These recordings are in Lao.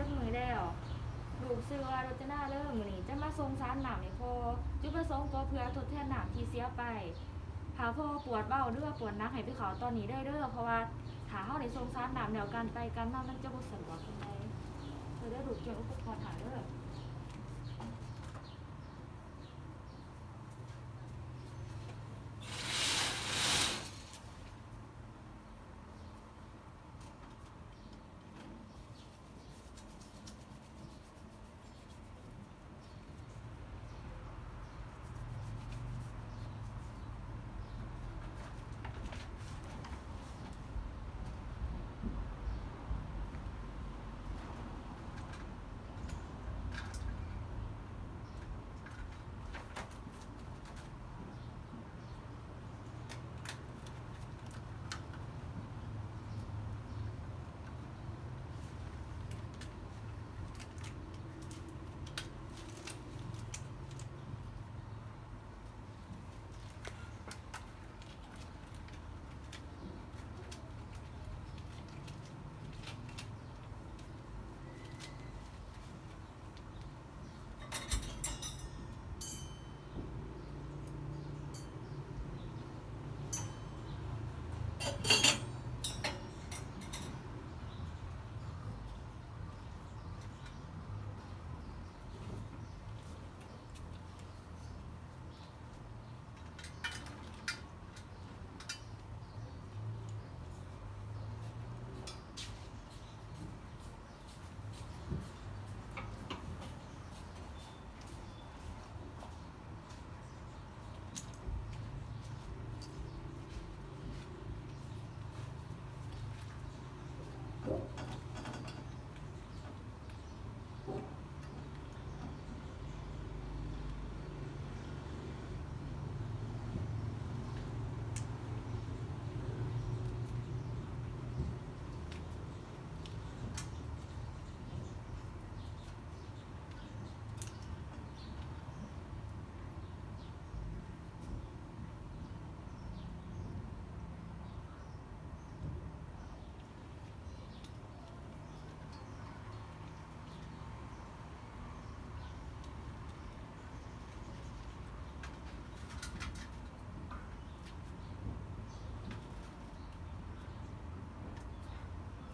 ຈັກມື້ແລ້ວ. ລູກຊື່ວ່າ ລົດຈະນາເດີ. ມື້ນີ້ຈະມາສົ່ງສານນ້ຳໃຫ້ພໍ່. ຈຸດປະສົງກໍເພື່ອທົດແທນນ້ຳທີ່ເສຍໄປ. ຖ້າພໍ່ປວດເບົາ ຫຼືວ່າປວດໜັກ ໃຫ້ໄປເຂົ້າຕອນນີ້ເດີ ເດີ ເພາະວ່າຖ້າເຮົາໄດ້ສົ່ງສານນ້ຳແລ້ວ ການໄປການມາມັນຈະບໍ່ສະດວກປານໃດ. ເດີ ລູກກຽມອຸປະກອນຖ້າເດີ.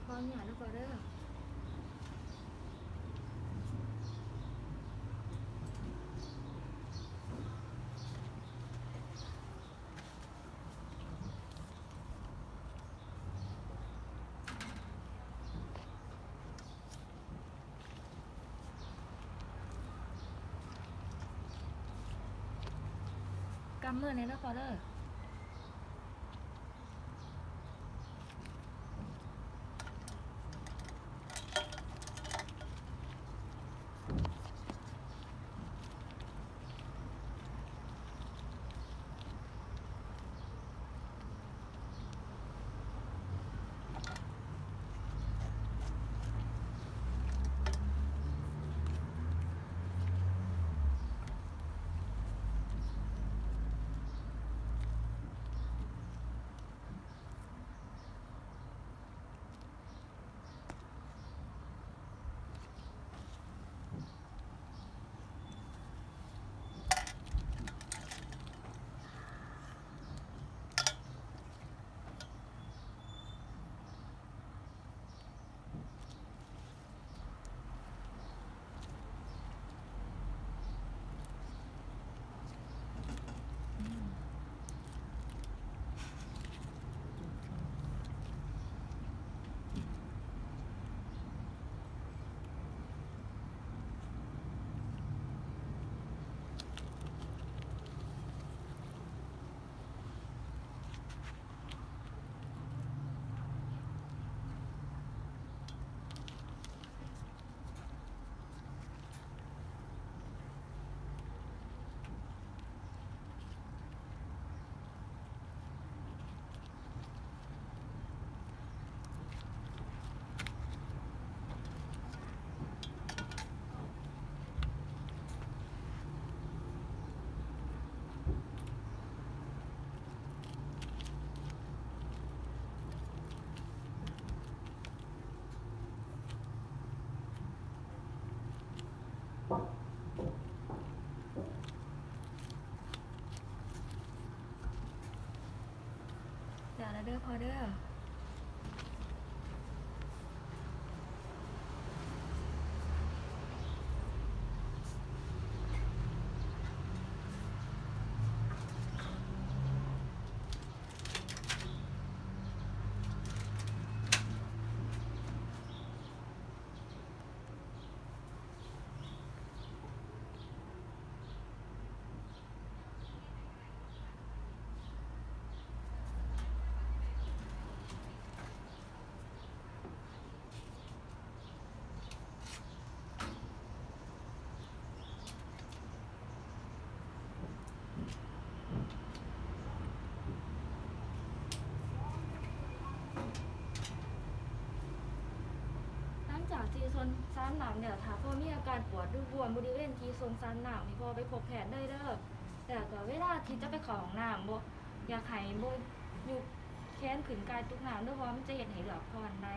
ຂໍອະນຸຍາດເດີພໍ່ເດີ. ກຳມືແດ່ເດີພໍ່ເດີ. ເ ເດີພໍ່ເດີ. ຫຼັງຈາກທີ່ຊົນຊານນ້ຳແລ້ວ ຖ້າພໍ່ມີອາການປວດ ຫຼື ບວມບໍລິເວນທີ່ຊົນຊານນ້ຳນີ້ ພໍ່ໄປພົບແພດເລີຍເດີ. ແລ້ວກໍເວລາທີ່ຈະໄປເຂົ້າຫ້ອງນ້ຳ ບໍ່ ຢາກໃຫ້ບໍ່ຍົກແຂນຂຶ້ນກາຍຕົກນ້ຳເດີ ເພາະວ່າມັນຈະເຮັດໃຫ້ເລືອດພອນໄຫຼ.